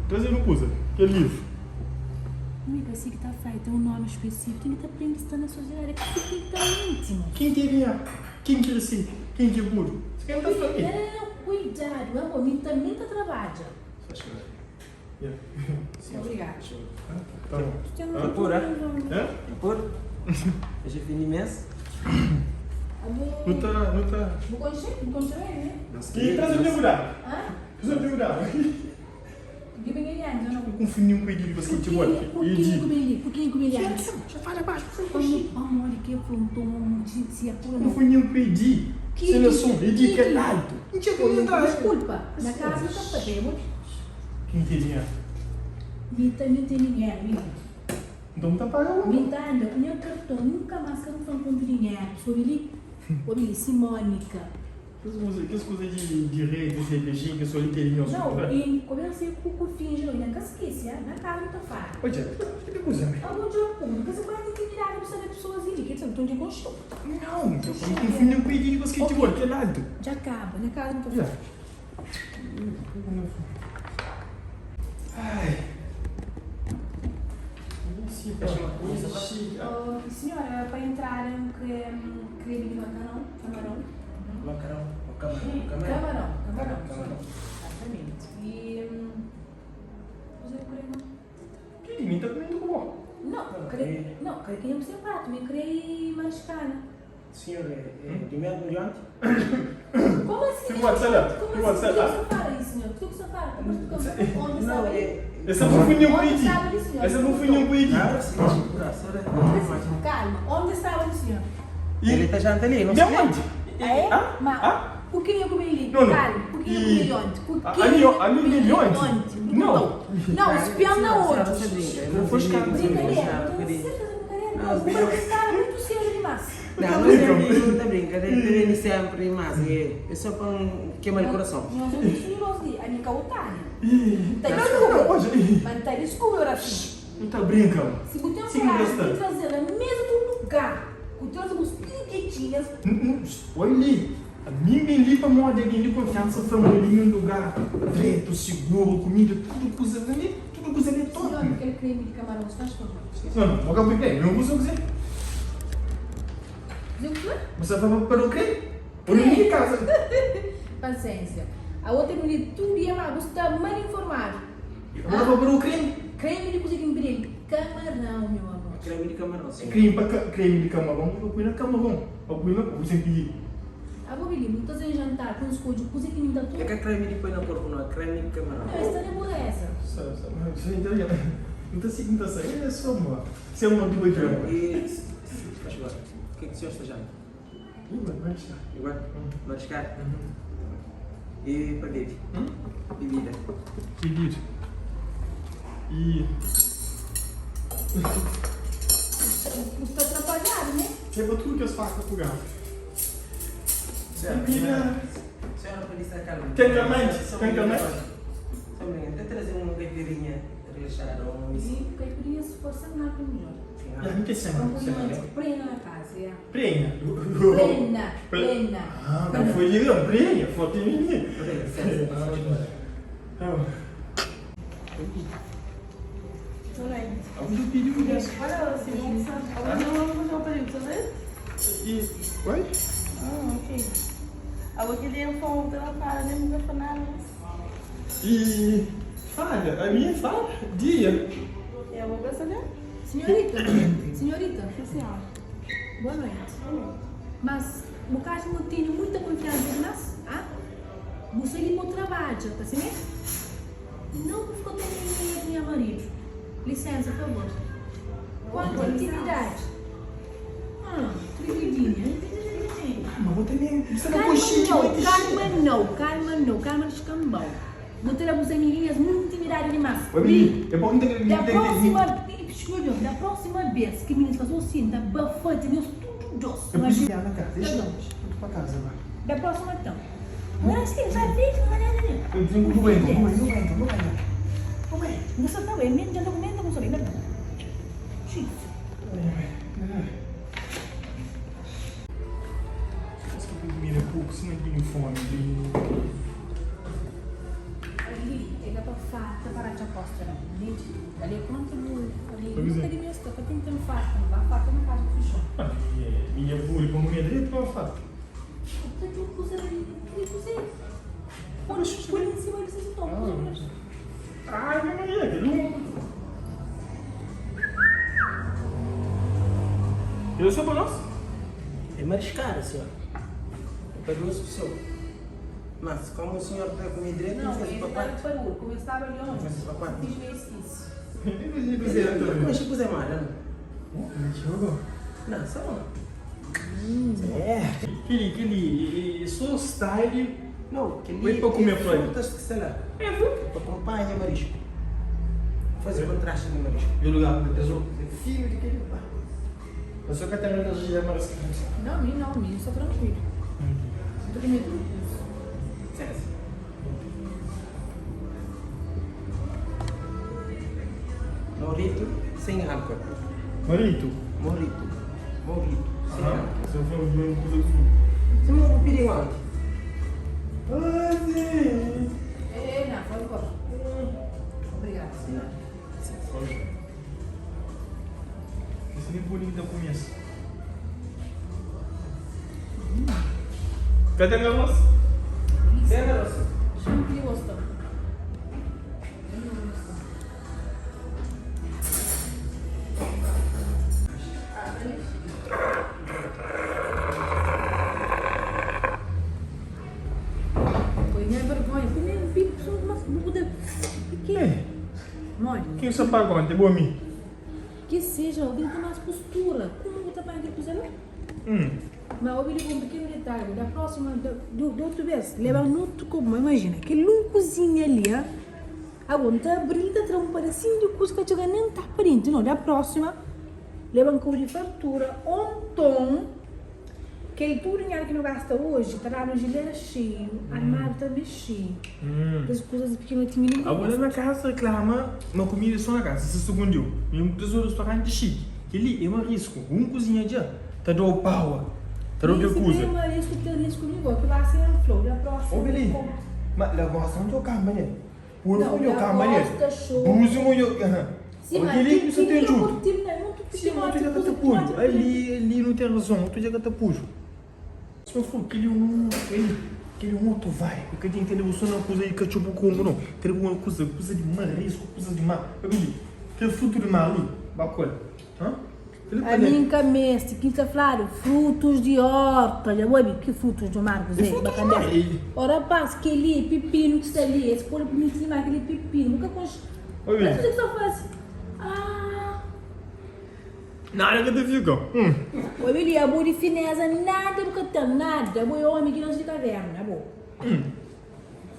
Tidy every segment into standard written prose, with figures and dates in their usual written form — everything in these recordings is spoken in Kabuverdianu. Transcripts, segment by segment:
Traze-nu kuza, kel livru. Ken ki é nha? Ken ki resebe? Ken ki é burru? Si ken ta fla mi. Nu ta, nu ta. Traze-nu nha kudadu. Traze-nu nha kudadu. Konfundiu ku Edilio basketibol. Konfundiu ku Edi seleson Edi kel altu. Kin ki é dinheru? Nton bu ta paga bo. Kes kuza di direito, CPG, kes oli tene nhos Não, e começa ku ku finge não, e na ka skese, ah, na cara nu ta fala. Odja, ki kuza me? Abo dja pun, ka sa pode intimidadu bu sabe pessoas ali, kel nton dja konxeu. Não, eu konfundi ku Edi di basketibol, kel altu. Dja kaba, na cara nu ta fala. Ai. Senhora, pa entrada nu kre kreme di macarão, camarão. Macarão ou camarão? Camarão, camarão, camarão. Exatamente. E kuzê ku krê ma? Ki mi ta kumendo ku bo. Não, kre, não, kre ki nhos ten prato, mi kre mariscada. Senhor é di mesmu di onti? Como assim? Ti pode ser lá. Como Ti pode assim? ser Por que lá. você fala isso, senhor? Por que você fala? Como onde Não, estava é. ali? Essa não foi nenhum Onde pedido. estava ali, senhor? Essa não foi nenhum pedido. Não, sim, sim, Calma, onde estava ali, senhor? Ele tá janta ali, não De sei. onde? É? Ah? Mas, Ah? o que eu comi ali? Não, não. Calma, o que eu comi ali ontem? O que Ali, eu ali, comi ali ontem? ontem? Não. Não, espião na outra. Você brinca, Não foi escada. Brincadeira, não tenho certeza de brincadeira. Não, porque estava muito cedo demais. Não, não é amigo, não tá brinca, ele vem sempre, mas é, é só para um queimar o coração. Nós não temos de a minha otária. Não, não, hoje. Mas tá desculpa, assim. Não tá brincando. Se você tem Sim, coragem gosta. de trazer no mesmo lugar, com todas as periquitinhas, Olha ali. A mim bem ali para moda alguém de confiança, família em um lugar preto, seguro, comida, tudo coisa ali, tudo coisa ali top. senhor, aquele creme de camarão, se faz favor. Não, não, vou aplicar, não uso o que Diz o quê? Você vai para o quê? Olha em casa. Paciência. A outra mulher, tudo dia, mas você está mal informado. Eu vou para o creme. Creme de coisa que me pediu. Camarão, meu amor. Creme de camarão, sim. Creme para creme de camarão, eu vou na camarão. Eu vou na vou sempre A vou pedir, não está sem jantar, com escolho, coisa que me dá tudo. É que a creme de põe no corpo, não é creme de camarão. Não, esta não é burreza. Não está assim, não está assim. É só uma. Se é uma duas gramas. E, faz favor, o que é que o senhor está janta? Igual? Mariscar? E para beber? Bebida. Bebida. E. Está atrapalhado, né? Leva tudo que as facas pro gato. Senhora, Bebida. senhora pode estar calma. Tem calmante? Só um Tem calmante? Só um minuto. Até trazer um caipirinha relaxada ou um E caipirinha se for sem nada melhor. Já não tem sangue. Acompanhamento plena na casa, é. Prenha. Plena, plena. Ah, não foi de não, prenha. Foto em mim. Olha, Simão, E. Oi? Ah, ok. Agora que ele é fome, ela para, nem nunca foi nada. E. Fala, a minha fala, dia. É, vou pensar né? Senhorita, senhorita. Sim, senhora. Boa noite. Mas, bu ka acha ma bu tene muita konfiansa dimas? Ah? Bu sta li pa bu trabadja, ta si me? Não bu fika ta meia ku nha maridu. Lisensa, favor. Kuantu intimidadi. Ah, tribidinha. Ma bo também, bu sta na Calma coxinha, não, vai te calma não, calma não, calma descambau. Bu ta da bus amiguinhas muita intimidadi dimas. Oi, Bili, é bom que tem Da próxima, escuta, da próxima vez que meninas fazem assim, tá bafante, meus tudo doce. Eu preciso Imagina. ir na casa, deixa Tá bom. eu pra casa agora. Da próxima então. Não, sim, já fiz, não, não, não. Eu digo, não entra, não entra, não entra, não entra. Não entra. Você tá bem, menos já comendo, não sei, não. Sim. Acho que eu vou comer pouco, senão eu tenho fome. Ali, é para farta para a costa, não. Entende? Ali é quanto muito. Ali, Pois é. nunca de minha para tem tem farta, não vai farta não faz fechou. Ah, minha burra para comer direito para farta. Você tem que cozer ali, tem que cozer. Põe em cima desse topo. Ai, minha Maria, que lindo. Eu sou para nós? É mariscada, senhor. É para duas pessoas. Mas como o senhor está comer direito, não Não, faz ele para tá quatro. parou. Começava ali Não onde? faz para quatro. Fiz meio isso. Mas tipo é mal, não? Não, só não. É. Aquele, aquele, só style. Não, que Foi para comer, Flávio. frutas que sei lá. É, fruta. Para acompanhar marisco. Fazer contraste no marisco. E o lugar para trazer filho de aquele pá. Eu sou Catarina da Gíria Marisco. Não, mim não, mim só tranquilo. Tô comendo tudo isso. Licença. Morito sem álcool. Marito. Morito. Morito sem álcool. Se eu for ver uma coisa assim. Você me vai pedir onde? Ah, sim. É, não, pode embora. Obrigada, senhora. Esse nem bolinho da começo. Cadê meu arroz? Sem arroz. Chama que gosta. Eu não gosto. Ah, peraí. Põe minha vergonha. Põe minha bico, só uma muda. O que é? Mole. Quem se apagou ontem? Boa mim. Que seja, alguém tem mais postura. Como vou tapar aquele coisa lá? Mas eu vi um pequeno detalhe. Da próxima, da, do, da outra vez, leva um outro como, imagina, aquele um cozinha ali, ó. Agora, tá abrindo, tá um pedacinho de coisa que chega nem tá parente. Não, da próxima, leva um copo de fartura, um tom, que ele tudo dinheiro que não gasta hoje, tá lá no geleira cheio, armário também cheio. As coisas pequenininhas. não Agora na casa reclama uma comida só na casa, se segundo. E um tesouro restaurante chique. Que ali é um risco. Um cozinha já. Tá dando o pau. Tá dando Se coisa. tem uma risco, tem risco igual, que vai ser um flor, da próxima. Ô, Beli, mas lá gosta de tocar, mané. Por Não, favor, ela tocar, mané. gosta, show. Buzo, muito. Sim, Porque mas ali que você tem que tudo. curtir, né? Muito Sim, pequeno, outro dia tipo, que tá puxo. Ali não tem razão, outro dia que tá puxo. Se eu for aquele um, ele, aquele um outro vai. Porque tem que ter você não coisa de cachorro como não. Tem uma coisa, coisa de marisco, coisa de mar. Eu vi, tem fruto de mar ali, bacana. Hã? A minha cabeça, quinta claro, frutos de horta, já ouvi que frutos do mar, Zé, frutos do mar? Ora, passa, aquele pepino que está ali, esse pôr bonito demais, aquele pepino, nunca cons... Oi, Mas o que só faz? Ah, Nada que te fica. oi, Beli, a boa de fineza, nada nunca tem, nada, boi homem que não se de caverna, bom.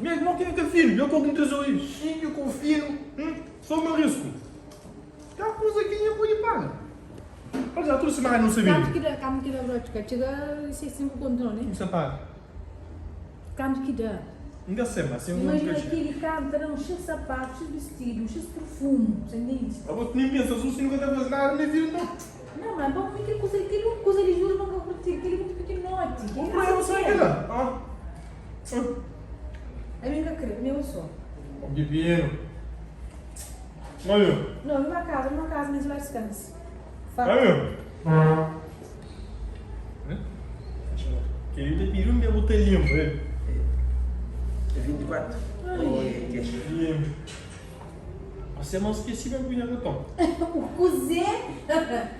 Meu irmão tem que filho, eu com um tesouro, cheio, com filho, só marisco. Tem uma coisa que eu vou lhe pagar. Olha, já trouxe mais não sabia. Quanto que dá, quanto que dá, Brotica? Chega a 6, 5 conto, não, né? Você paga. Quanto que dá? Ainda sei, mas sem um Imagina aquele cara tá um cheio de sapato, cheio de vestido, cheio de perfume, você entende? Eu vou nem pensar, se você nunca tá fazendo nada, nem vira não. Não, mas bom, aquele coisa, aquele coisa ali, juro, não vou curtir, aquele muito pequenote. O problema só é aquele lá. Ah. A minha querida, meu só. O pepino. Olha. Não, numa casa, numa casa mesmo lá descanso. Fala. Olha. Querido pepino, meu botar limpo, é. É 24. Ou é cash? Limpo. Você ma skesi ma bu nha karton. Kuzê?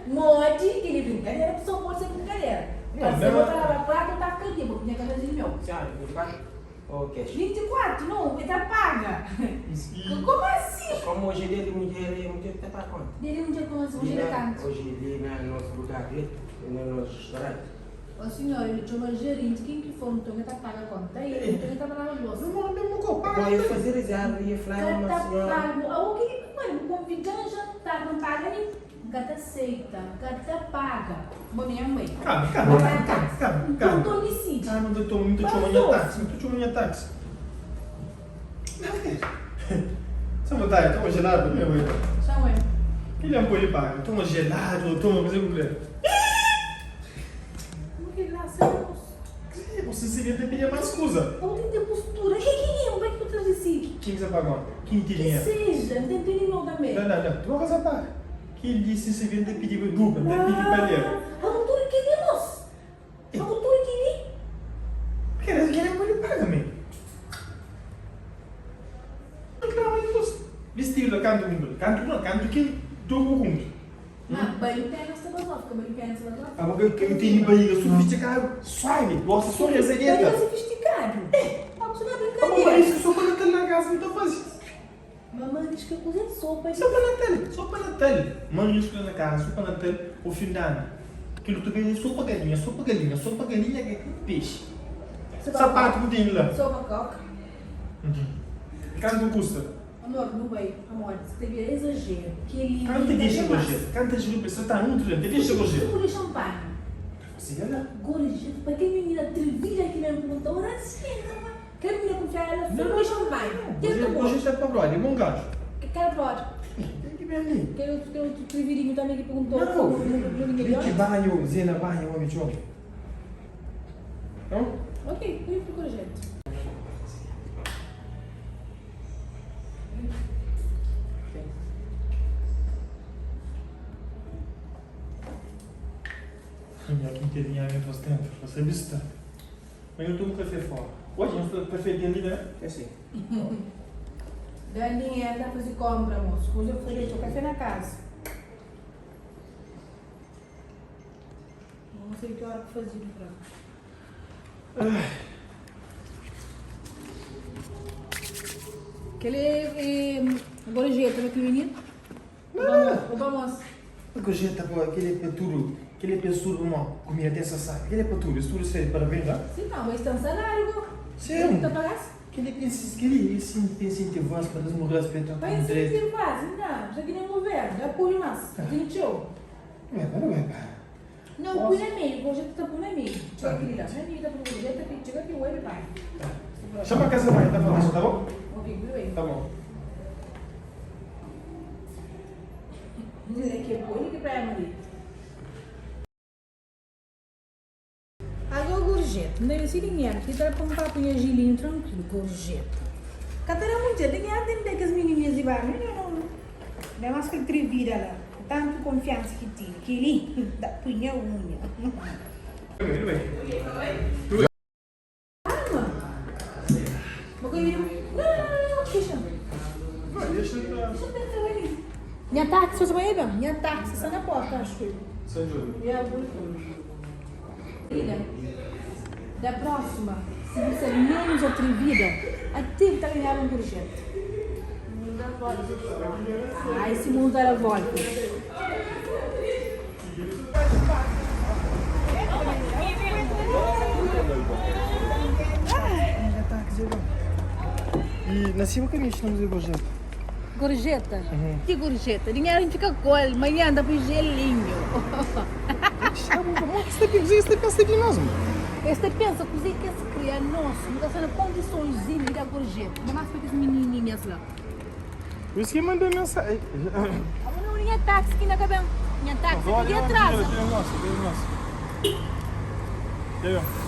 Modi? Kel-li brinkadeira? Pessoa pode ser brinkadeira. Não, Você não. bota lá prata, tá cadê? Vou punha cafezinho meu. Senhora, 24 ou cash? 24, não, ele tá paga. E Como assim? Como hoje é dia de mulher, é mulher que tá para conta. Dele um dia com as E mulheres na- canto. Hoje ali no nosso lugar, ali, no nosso restaurante. O senhor, ele chama gerente, quem que for, então ele tá paga a conta. Aí, então ele tá na bolsa. Não, mesmo com paga. Bom, ia fazer reserva, ia falar uma Cata senhora. pago. Ah, o que mano, convidando a jantar, não paga nem. Cata aceita, cata paga. Bom, minha mãe. Calma, calma, calma, calma, calma. Então, decide. Calma, não estou muito chamando táxi, não estou chamando táxi. Só vontade, toma gelado, meu irmão. Chama ele. Ele é um pouco paga, toma gelado, toma coisa com mulher. Como que graça, moço? Você seria ter pedido mais coisa. Ou tem que ter postura. Que que é? Como é que tu decide? Quem que você pagou? Quem Que tem dinheiro? seja, não tem nenhum também. Não, não, não. Tu vai casar paga. Que disse se vende pedir dupla, de pedir palheiro. A cultura que é, moço? A cultura que é? Quer dizer, ele paga, me. Vestido canto mundo, canto não, canto que jogo junto. Mas bem perna se basou, fica bem perna se basou. Ah, porque eu tenho barriga sofisticado, suave, gosta só de Barriga azeita. sofisticado. É, vamos jogar Ah, mas brincadeira. isso só para Natal na casa, não estou fazendo. Mamãe diz que eu cozinho sopa. Só para Natal, só para Natal. Mãe, isso na casa, só para Natal, o fim de ano. Aquilo tu vê sopa galinha, sopa galinha, sopa galinha, que é peixe. Sapato com tem lá. Sopa coca. Quanto custa? Amor, não vai. Amor, você teve exagero. Que ele. Quanto deixa você? Quanto deixa você? Tá muito, deixa você. Suco de champanhe. Você olha. Gorjeta, para que menina atrevida aqui mesmo perguntou, ora sim, quero menina confiar ela, suco de champanhe. Tenta bom. Hoje é para brother, é bom gajo. Que cara brother? Tem que ver ali. Tem outro atrevidinho também que perguntou. Não, Não, que banho, Zena banho, homem jovem. Não? Ok, fui pro gorjeta. Minha quinteirinha vem faz tempo, você vista. Mas eu tomo café fora. Hoje eu estou café de ali, né? É assim. Daninha, anda fazer compra, moço. Hoje eu falei, tô café na casa. Não sei que hora que fazia pra. Aquele é, gorjeta daquele menino? Não. Vamos. A gorjeta, pô, aquele é para tudo. Aquele é para tudo, irmão. Comida dessa sabe. Aquele é para tudo. Isso tudo serve para bem, tá? Sim, não, mas tem salário. Sim. Tá pagando? Aquele pensa, aquele sim, pensa em ter voz para nos respeitar. Vai incentivar, não. Já que nem governo, já põe mais. Gente, eu. É, não é, pá. Não, põe na meio, gorjeta tá põe na meio. Chega aqui lá, na meio tá põe gorjeta, chega aqui, oi, pai. Chama a casa mãe, tá falando, tá bom? Ok, bem. Tá bom. Que põe que pra ela ali. Agora gorjeta, não deve ser dinheiro, que tá com um papo em gilinho tranquilo, gorjeta. Catará muito, dinheiro tem que as menininhas de bar, não, não, não. Não é mais que atrevida lá, tanto confiança que tinha, que ele dá punha unha. Tudo bem. Calma. Uma coisa, não, não, não, deixa. Não, deixa eu Deixa eu tentar ali. Minha táxi, você vai ver? Minha táxi, está na porta, acho. Sem dúvida. Filha, da próxima, se você é menos atrevida, até que tá ganhando um projeto. Ai, esse mundo dá a volta. E na cima caminho estamos em gorjeta. Gorjeta? Que gorjeta? Dinheiro fica com ele, amanhã anda pro gelinho. Você pensa, pensa de nós, mano. Você pensa que você quer se criar nosso, não está sendo condições de dar gorjeta. Ainda mais para as menininhas lá. Por isso que mandou mensagem. Ah, não, minha táxi aqui na cabeça. Minha táxi aqui atrás. Tem nosso, tem nosso.